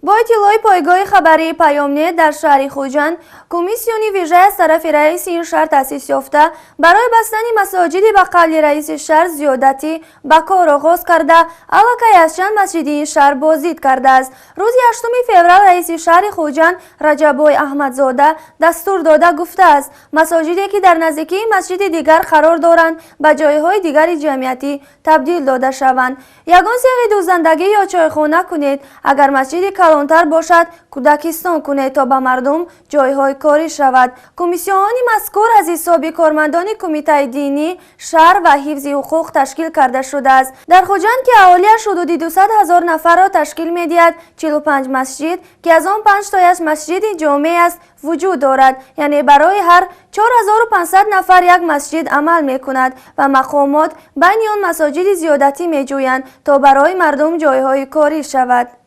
Бо иттилои пойгоҳи хабарии Паёмнет, дар шаҳри Хуҷанд комиссиони вижа аз тарафи раиси ин шаҳр таъсис ёфта, барои бастани масоҷиди ба қавли раиси шаҳр зиёдатӣ ба кор оғоз карда, аллакай аз чанд масҷиди ин шаҳр боздид кардааст. Рӯзи 8 феврал раиси шаҳри Хуҷанд Раҷаббой Аҳмадзода дастур дода гуфтааст, масоҷиде, ки дар наздикии масҷиди дигар қарор доранд, ба ҷойҳои дигари ҷамъиятӣ табдил дода шаванд. Ягон сехи дӯзандагӣ ё чойхона кунед, агар масҷиди калонтар бошад, кӯдакистон кунед, то ба мардум ҷойҳои корӣ шавад. Комиссиони мазкур аз ҳисоби кормандони кумитаи динӣ, шаҳр ва ҳифзи ҳуқуқ ташкил карда шудааст. Дар Хуҷанд, ки аҳолиаш ҳудуди 200 ҳазор нафарро ташкил медиҳад, 45 масҷид, ки аз он панҷ тояш масҷиди ҷомеъ аст, вуҷуд дорад. Яъне барои ҳар 4500 нафар як масҷид амал мекунад ва мақомот байни он масоҷиди зиёдатӣ меҷӯянд, то барои мардум ҷойҳои корӣ шавад.